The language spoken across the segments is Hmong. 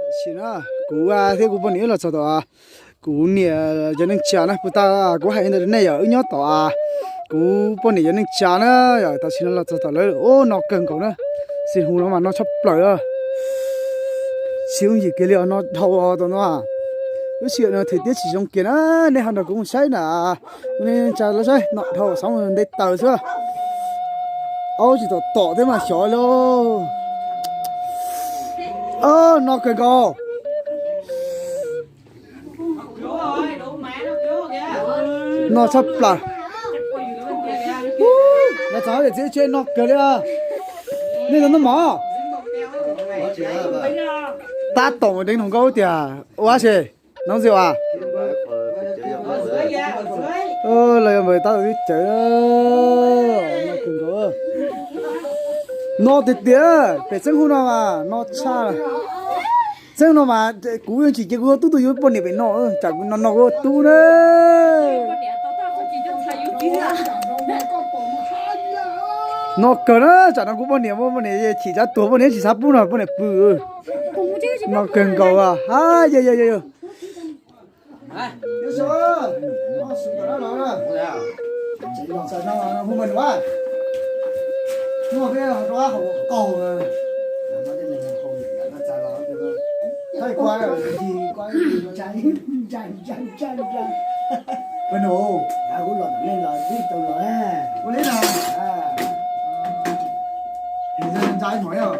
Tam sim no kuv thiab kuv poj niam wb los txog tom kuv niam cov neej tsa na, puas tas kuv hais ntawd nej yom, wb nyob tom kuv poj niam cov neej tsa na yom. Tam sim no los txog tom lawv, ub, no kawg nkaus na. Xis hu no mas no tshaj plaws, tsis yooj yim kiag li os, no dhau tom no. Lub sij hawm no thời tiết tsis zoo kiag na, nej ho nrog kuv mus saib na. Nej tsa los saib, no dhau xov nte taws xwb. Aub tsis tom tom thiab mas xyov lauj. No kawg nkaus. No tshaj plaws. Ub, no txog tias txiv tse no kawg li. Nej los noj mov. Tab tom deev hluas nkauj tias ua dab tsi, no ntxiv as. Los yog npawg tab tom twb cawv. No kawg nkaus. No tiag tiag, pem txeeb hub no mas no tshaj. Txeeb no mas kuv yeej tsis cia kuv tub tuaj yuav poj niam pem no, tsam kuv no no kuv tub na. No kawg na, tsam no kuv poj niam muaj poj niam chim tsav tuag, poj niam tsis xav pub no poj niam pw. No kawg nkaus. Yog yog yog. Ua li no, ntsa ib hmos os.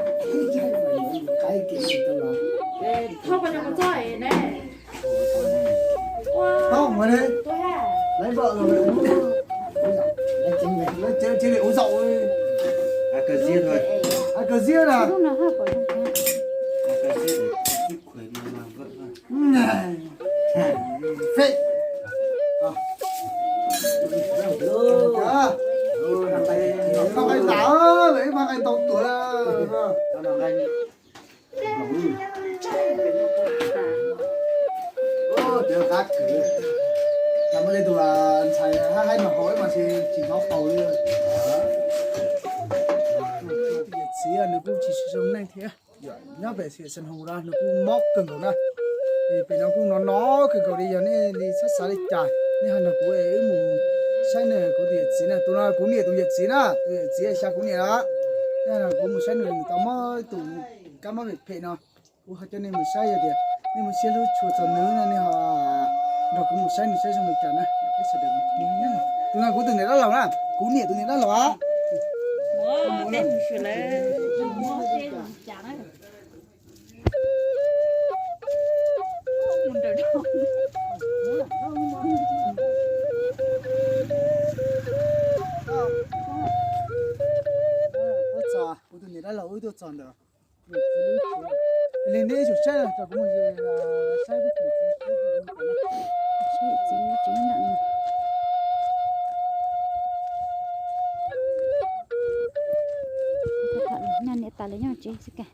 Thaub ua li, lawv npam los lawv ua, lawv cev li ua zaum, kawg ziab na. Fej. Nqa nqaij tas, lawv ib nqaij ntau tuaj. Cov qab kws, cas muaj tej tus ntxhais haib haib mas haus ib mas tsis hnov haus li. Tus yawm txiv nws kuj tsis zoo neej thiab. Nyob pem xeem San Hoo no nws kuj mob kawg nkaus na. Pem no kuj no no kawg nkaus li, yog nej li xav xav li cas nej ho nrog kuv es wb mus saib nws, kuv tus yawm txiv na, tus no kuv niam tus yawm txiv na, tus yawm txiv xya kuv niam na. Nej nrog kuv mus saib nws, nws tau mob tus kab mob phem phem no. Kuv ho coj nej mus saib, yog tias nej muaj siab hlub tshua txog nws no nej ho nrog kuv mus saib nws saib zoo li cas na. Tus no kuv tus niam dab laug na, kuv niam tus niam dab laug. Tuaj txog, kuv tus niam dab laug wb tuaj txog ntawd. Li nej ib tsum saib, kuv mus saib, nyob niam tas lawv nyob tsev xwb kag.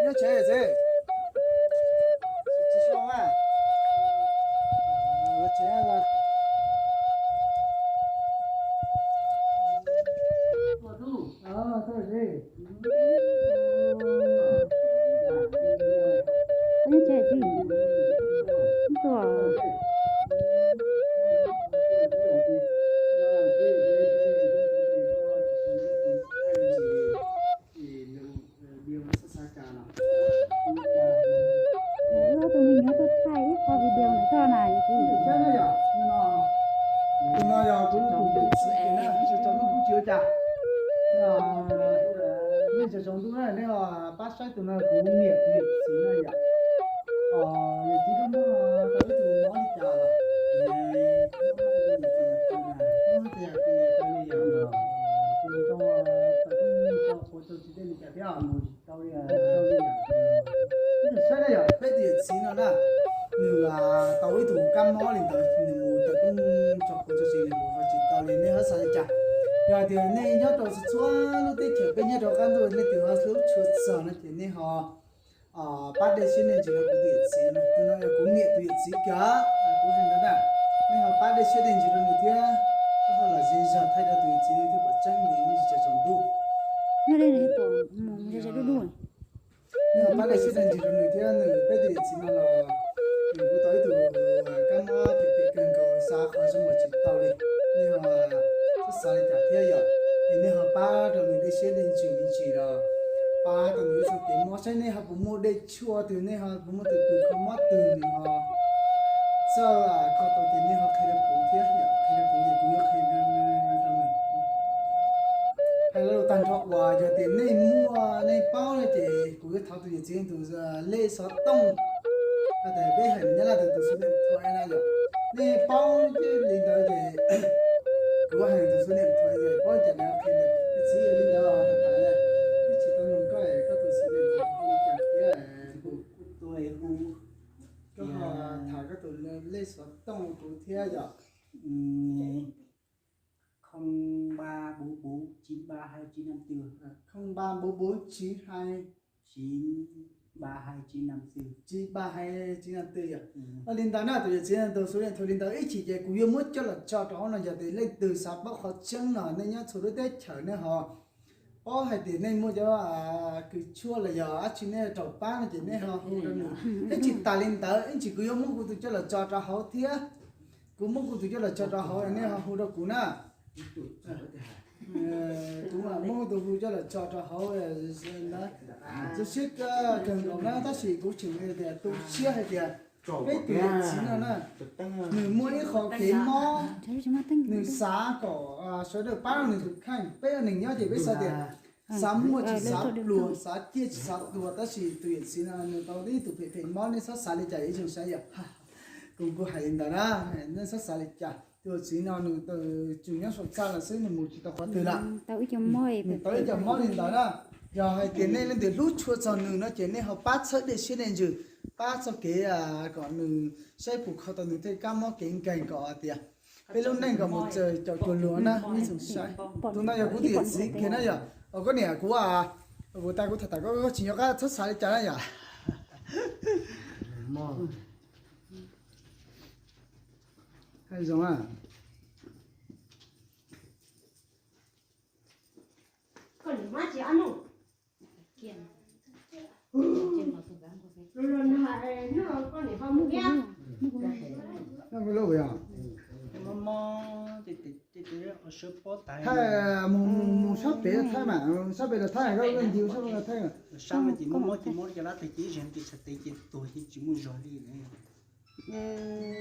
Nyob tsev txiv, tsis sau a, los tsev los. Nyob tsev txiv, tuaj. Wb ob tug me nyuam tuaj thaij ib qho video ntawm koj na yawm txiv. Tus no yog kuv tus yawm txiv na, tsaus ntuj kuj tsis ua cas. Nej tsaus ntuj na nej pab saib tus no kuv niam tus yawm txiv na yom. Yawm txiv koj muaj tau ib tug mob li cas los? Mob li cas, tus tau tau qhuav Tsis tej li cas thiab, mus tsis tau li. Saib na yom, peb tus yawm txiv no na, nws tau ib tug kab mob li ntawd, nws mus tawm rooj tso quav tso tsev, nws mus ho tsis tau li. Nej ho xav li cas? Yog tias nej nyob rau txhua txhua lub teb chaws, peb nyob rau qab ntuj, nej twg ho hlub tshua txog no ces nej ho pab dej siab dej ntsws rau kuv tus yawm txiv no. Tus no yog kuv niam tus yawm txiv kiag, kuv hais ntawd na. Nej ho pab dej siab dej ntsws rau nws thiab, koj ho los zej zog thaij rau tus yawm txiv no thiab, kom tseeb nti nej tsis tsaug ntuj. Nej ho pab dej siab dej ntsws rau nws thiab, nws, peb tus yawm txiv no los nws kuj tau ib tug kab mob phem phem kawg nkaus, xav qhov zoo los tsis tau li. Nej ho xav xav li cas thiab yom? Es nej ho pab rau nws dej siab dej ntsws me ntsis los pab rau nws ib txoj kev mob, saib nej ho puas muaj dej tshuaj twg, nej ho puas muaj tus kws kho mob twg nws ho txawj kho tau ces nej ho qhia rau kuv thiab, qhia rau kuv ces kuv yuav qhia rau nws. Hais lus tag nrho uas yog tias nej muaj nej paub no ces kuv yuav thov tus yawm txiv tus lej xov tooj, hais tias peb hais Nyab Laj tus tus xu nem thuam na yom. Nej paub li ntawd ces kuv hais tus xu nem thuam ces paub cas nws qhia tus txiv li ntawd, tham tham, twb tsis tau nug koj, koj tus xu nem thuam li cas thiab, kuv hu, koj ho tham koj tus lej xov tooj kuv thiab yom. Không ba bốn bốn chín ba hai chín năm tư. Không ba bốn bốn chín hai, chín ba hai chín năm tư. Chín ba hai chín năm tư yom. Li ntawd na, tus yawm txiv tus xu nem thuam li ntawd, ib chim ces kuv yuav muab coj los tso rau hauv no, yog tias leej twg xav paub qhov tseeb no, nej nyob txhua lub teb chaws nej ho paub hais tias nej muaj cov kws tshuaj los yog dab tsi nej rau pab no ces nej ho hu rau nws. Thiab tsis tas li ntawd, ib chim kuv yuav muab kuv tus coj los tso rau hauv thiab. Kuv muab kuv tus coj los tso rau hauv, nej ho hu rau kuv na. Kuv muab kuv tus hu coj los tso rau hauv. Txaus siab kawg nkaus na, tab sis kuv tseem tias tu siab hais tias peb tus yawm txiv no na, nws muaj ib qho kev mob, nws xav kom sawv daws pab nws tus kheej. Peb ua neeg nyob ces peb xav tias xav muaj tsis xav pluag, xav ciaj tsis xav tuag, tab sis tus yawm txiv no nws tau ib tug phem phem mob, nej txhob xav li cas ib tsoom saib yom. Kuv kuj hais li ntawd na, nej txhob xav li cas. Tus yawm txiv no nws tsuas nyob saum txaj lawm xwb, nws mus tsis tau qhov twg lawm. Nws tau ib co mob li ntawd na. Yog hais tias nej leej twg hlub tshua txog nws no ces nej ho pab txhawb dej siab dej ntsws, pab txoj kev kom nws saib puas kho tau nws tej kab mob kev nkeeg kom tias peb lub neej kom mus txawm caum cuag luag na ib tsoom saib. Tus no yog kuv tus yawm txiv kiag na yom. Koj niam, kuv, kuv tas kuv tham tas koj, koj tsis nco qab txhob xav li cas na yom. Hais zoo na. Thaij, mus sab pem thaij mas, sab pem los thaij, koj ncig sab pem los thaij.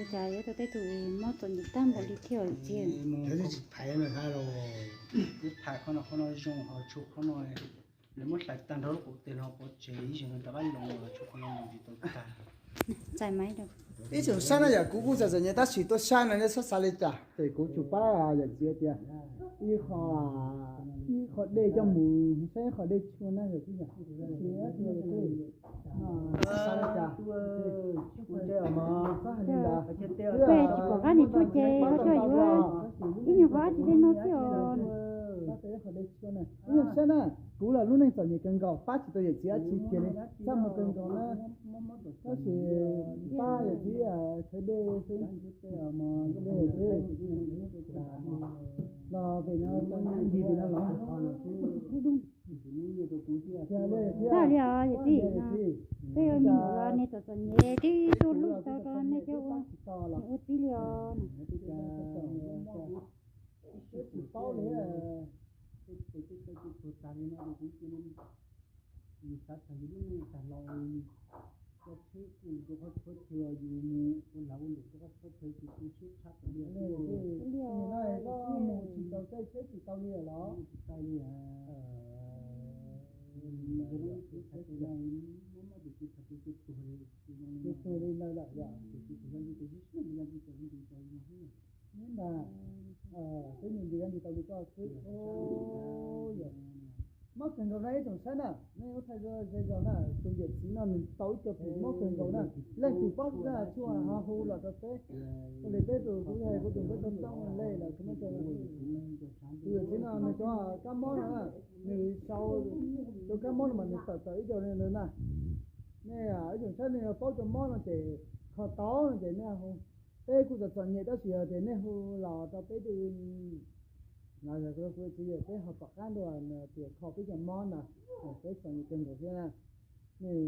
Cas yuav tau tej tus mob txom nyem tag npaum li thiab tiag. Tsis phais no, phais qhov no, qhov no zoo ho tshuav qhov no. Lawv muab hlais tag nrho lub qub tes los pov tseg ib zaug no rov qab los los tshuav qhov no los tsis tau tag. Txais maiv rau. Ib tsoom saib na yom, kuv kuj txom txom nyem tab sis tuaj saib no nej txhob xav li cas, ces kuv tsuas pab yawm txiv tias ib qho, ib qho dej coj mus saib qhov dej tshuaj na yom. Txhob xav li cas. Tsis pom qab nws tshuaj ces ho coj yuav ib nyuag qhov dab tsi tej no xwb os. Ib nyuag saib na, kuv los lub neej txom nyem kawg nkaus, pab tsis tau yawm txiv dab tsi kiag li, txaj muag kawg nkaus na. Tab sis pab yawm txiv khawv dej xwb, dej xwb. Los pem no, ncig pem no los. Txaj li os yawm txiv no, peb ua me nyuam los niag txom txom nyem twb tuaj hlub tau rau nej cov ua, ua tib li os. Tsis paub li, yus xav txog yus lub neej tag los, cov tsheb kuj rau qhov txhua chaw, yus mus ua lag ua luam rau qhov txhua chaw, yus tu siab tshaj tawm li. Nim no koj mus tsis tau, caij tsheb tsis tau li los? Tsis tau li. Mob mob ces kuv txhais tes tuag li, ces tuag li ntawd lawm yom. Ces kuv yog li ces ib sim yog li ces kuv tau li no xwb. Neb ntag, peb me ntsis yog li tau li koj xwb. Mob kawg nkaus na ib tsoom saib na, nej ua thaij ze zog na, tus yawm txiv no nws tau ib co phim mob kawg nkaus na. Leej twg paub na tshuaj ho hu los rau peb. Ua li peb tus tub hais kuv tus peb tau txooj le lawm, tus yawm txiv no nws cov kab mob no na, nws sau cov kab mob no mas nws tawm tawm ib co li ntawd na. Nej ib tsoom saib nej paub cov mob no ces kho tau no ces nej hu. Peb kuj txom txom nyem tab sis yog tias nej hu los rau peb twb los yog kuv txiv yawm peb ho tom qab ntua tias kho peb cov mob ntawd, peb txom nyem kawg nkaus thiab na. Nej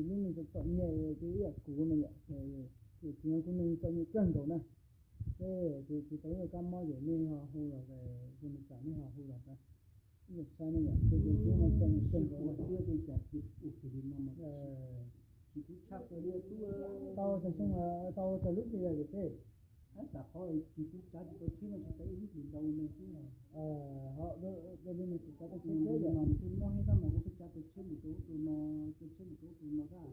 lub neej txom txom nyem ces ib yam kuv no yom, yawm txiv no kuj neeg txom nyem kawg nkaus na. Peb tsis tau ib yam kab mob ces nej ho hu los, hu nws tas nej ho hu los tas. Ib yam saib nej yom, peb txom nyem kawg nkaus na. Tau tag xyoo, tau tag lub twg yog peb. Ho, li no tsis tau tau tsheb yom. Mob ib tab mas kuv tau tsheb mus rau ub rau no, tau tsheb mus rau ub rau no tab,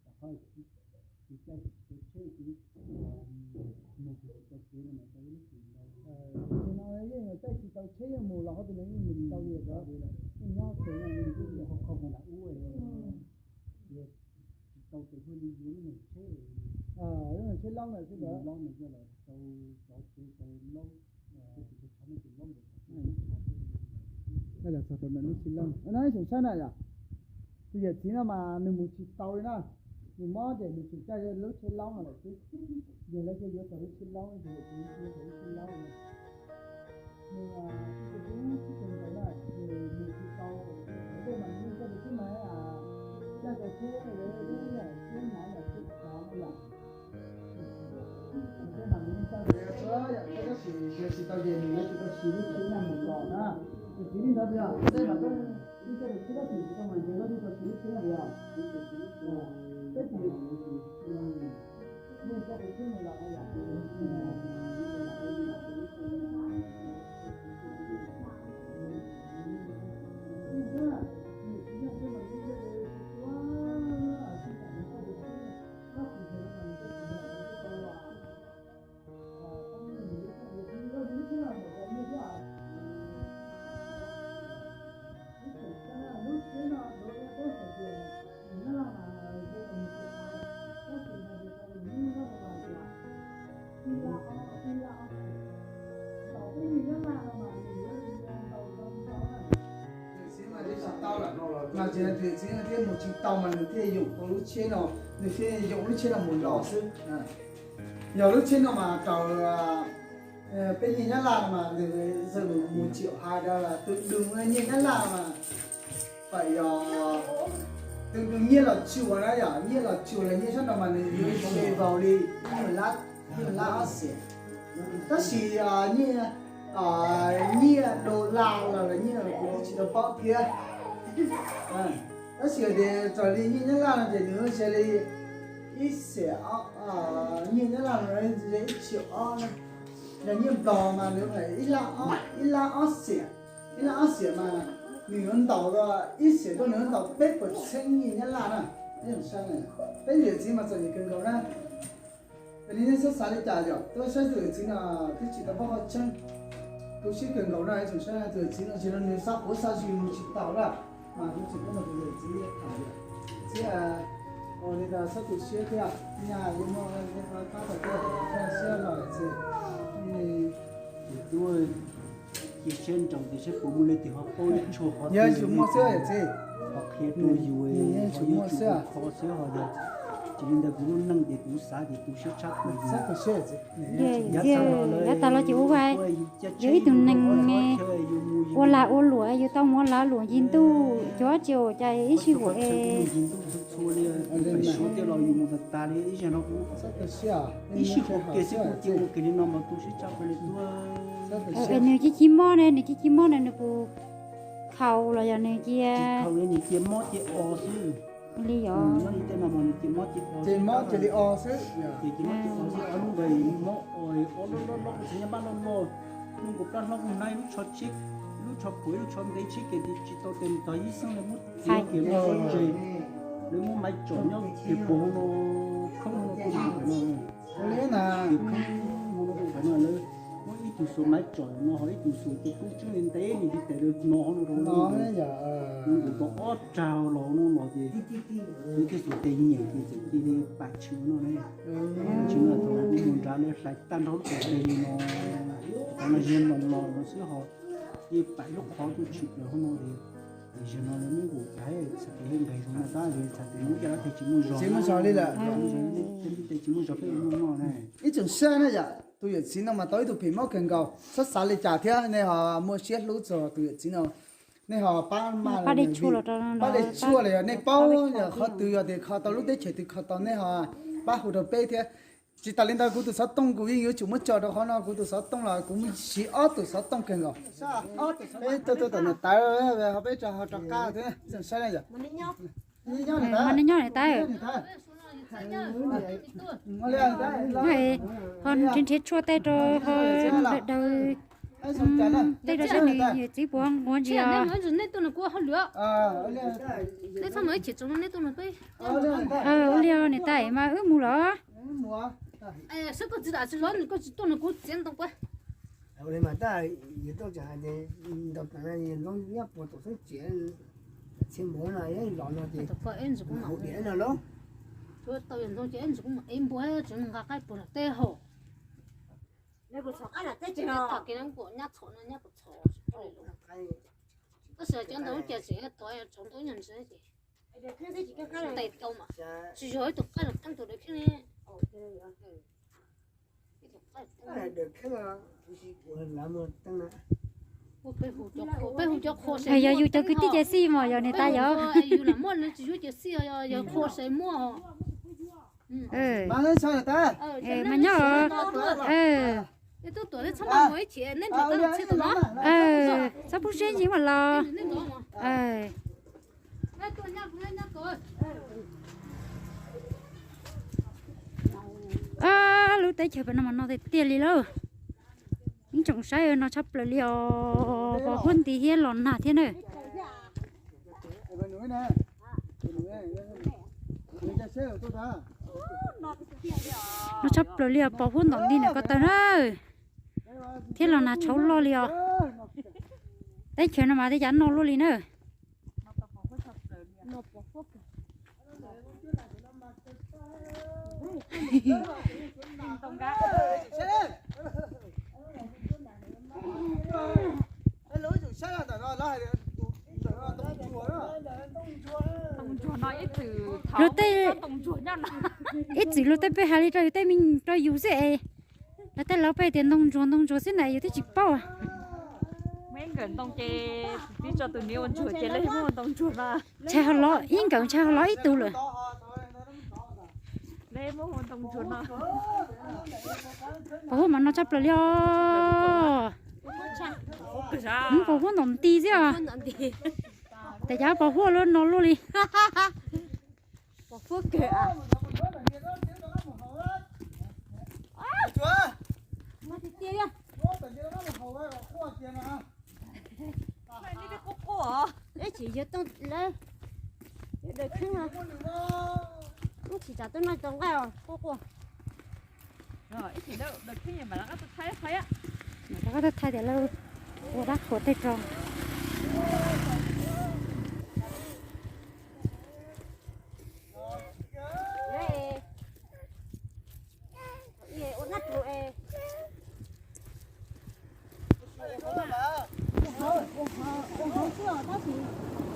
tam qhov tsis caij tsis tau tsheb ces mus tsis tau kev no mas tau ib lub xyoo ntau. Tam sim no yeej caij tsis tau tsheb, yeej mus los qhov twg los yeej mus tsis tau li lawm, yeej nyob tsev no yeej kho kho mus nram ub. Tsis tau tes hauj li yuav lub niag tsheb, lub niag tsheb laub ntawd xwb, laub ntawd coj los tau cov tsev tau laub, tsis tau tshav no ces laub ntawd. Txog rau ntawm lub tsheb laub no ib tsoom saib na yom. Tus yawm txiv no mas nws mus tsis tau li na, nws mob ces nws tseem caij lub tsheb laub no lawm xwb. Yog lawv thiaj yuav tau lub tsheb laub, tus yawm txiv yuav tau lub tsheb laub no. Nws tsis tau tsheb ntawd na, nws mus tsis tau, tej mas nws caij tau tsheb mas, caij tau tsheb, tsheb mas yog tsheb khov no yom. Tej mas nws caij tau tsheb, tab sis tsis tau ces nws yuav tsis tau siv lub tsheb no mus los na. Nws txiv li ntawd tiag, tej mas nws caij tau tsheb tab sis tsis tau mas nws yuav tsis tau siv lub tsheb no tiag. Peb tsis, nws caij tau tsheb mus los na yom. Mas tsis tau lawm, mas tsis tau thiab mus tsis tau mas nws thiaj yoom tau lub tsheb no, nws thiaj yoom lub tsheb no mus los xwb. Yog lub tsheb no mas raws peb nyiaj Nyab Laj no mas nws, nws mus tsim hais rau tus dua nyiaj Nyab Laj mas phải yog tus dua nyiaj los tsuas na yom, nyiaj los tsuas los nyiaj sab no mas nws yuav ze vau li ib lab, ib lab ob xiam. Tab sis nyiaj, nyiaj dollar los los nyiaj no kuv twb tsis tau paub thiab. Tab sis tias raws li nyiaj Nyab Laj no ces nws ze li ib xiam, nyiaj Nyab Laj no ze ib tsiam ob na. Yog nyiaj Nplog mas nws ib lab, ib lab ob xiam, ib lab ob xiam mas nws yuav ntaus, ib xiam tuaj nws yuav ntaus peb puas txheeb nyiaj Nyab Laj na. Peb yawm txiv mas txom nyem kawg nkaus na. Yog li nej xav xav li cas yom, tuaj saib tus yawm txiv no twb tsis tau paub qhov tseeb. Tu siab kawg nkaus na, ib tsoom saib tus yawm txiv no tsis los nws xa quav xa zis mus tsis tau lawm, mas kuv tseem tuaj nrog tus yawm txiv tham yom. Txiv, ua li ntawd txhob tu siab thiab, nyaj yuav muaj qab tau tuaj, txhob siab no yawm txiv. Ces tuaj cia siab ntsoov tias saib puas muaj leej twg ho paub ib tshuaj qhov twg, yus muaj xwb yawm txiv, ho qhia rau yus, ho yuav tsum kho xwb ho yog. Ces li ntawd kuv lub neej ces kuv xav ces tu siab tshaj plaws. Yav tas los ces ua, yog ib tug neeg ua lag ua luam, yus tau mus lag luam ncig ntuj, cov tsis ua cas ib sij huam es ncig ntuj txhua txhua li, suav tiaj los yus mus tas tas li ib zaug no kuv ib sij huam kiag xwb kuv cia ua kiag li no mas tu siab tshaj plaws li tuaj. Nws cia ci mob ne, nws cia ci mob ne, nws puas khaus los yog nws cia, khaus li nws cia mob cia o xwb. Li os, nyob li tej no mas nws cia mob cia o, ces mob cia li o xwb, ces cia mob cia o xwb, ob lub nqe mob o, ob lub loj loj, kuv txiv nyob npaj loj loj, lub nkaus plab hlob kuj hnab ib lub tsho tsheb, lub tsho phuam ib lub tsho ntev tsheb kev tsis tau tes mus tog ib xeeb, lawv muab txiav kiag lub tsho ntses, lawv muab maiv tsom nyob kiag puag hauv no, khoob hauv no, kiag khoob hauv no, lawv muab ib Ib tug xuas maiv tsom no ho ib tug xuas tus tub tseeb li ntev li tis tes no no rau no. Nws tau ob rag los no los ces nws tej xuas tes nyeem ces txawm cia li pam tshwm no ne. Tshwm no thaum kuv mus nrad lawv hlais tag nrho lub tes li no, qhov no ziag noo los no xwb ho cia li pam lub qhov tuaj tshwm plaws hauv no li. Zaum no lawv muab nqus tag, txhais tes yeej nqes zoo no tab, txhais tes no ib co dab tes tsis muaj zog, tsis muaj zog li lawm. Ib tug sab na yom, tus yawm txiv no mas tau ib tug phem mob kawg nkaus, txhob xav li cas thiab, nej ho muaj siab hlub txog tus yawm txiv no, nej ho pab, pab de tshuaj los yog nej paub yog qhov twg yog tias kho tau lub teb chaws twg kho tau nej ho pab hu rau peb thiab. Tsis tas li ntawd kuv tus xov tooj kuv yeej yuav tsum muab tso rau qhov no, kuv tus xov tooj los kuv siv ob tug xov tooj kawg nkaus. Peb tuaj tuaj tom niam tais ho peb tso ho rov qab thiab. Mas nej nyob niam tais, ho nrhiav nrhiav tshuaj tej rau ho daws tej rau sab nws yawm txiv puas nquav ntsis os. Ua li niam tais mas wb mus los. Tab sis cov ntawd lub cas tseem thov tsaus ntuj nyuag ntsis ces tsis yog ib tug qab los teeb tus dawb khiab ne. Peb hu cov qhua, peb hu cov qhua, yog yus cov kwv tij ces xij mas yog niam tais yog. Yus lam muaj lawv tsis yuav ces xij, yog qhua ces muaj. Mas nyob, txhob pub siab ntsis mas los. Lub teb chaws pem no mas no tiag tiag li lauj. Ib tsoom saib no tshaj plaws li os, pos huab nti thiab los nag thiab na. No tshaj plaws li os, pos huab ntom nti ntawm ko taw na. Thiab los nag tshauv loj li os. Teb chaws no mas tej cav noj luaj li na. Luag tej, ib txwm luag tej peb hais li rau yus tej me rau yus xwb es, luag tej laus peb tias ntoo ntsuag ntoo ntsuag xwb na yus twb tsis paub. Ntshai ho los ib nkawm ntshai ho los ib tug lawm. Pos huab mas no tshaj plaws li os. Pos huab ntom nti xwb os. Tes cav pos huab luaj no luaj li. Ib chim yog tooj lawm, yog daws kheeb no, ib chim tsam twb noj tau nqaij os quaj quaj. Rov qab tuaj thaij tias lawv ua dab qhuas tej rau.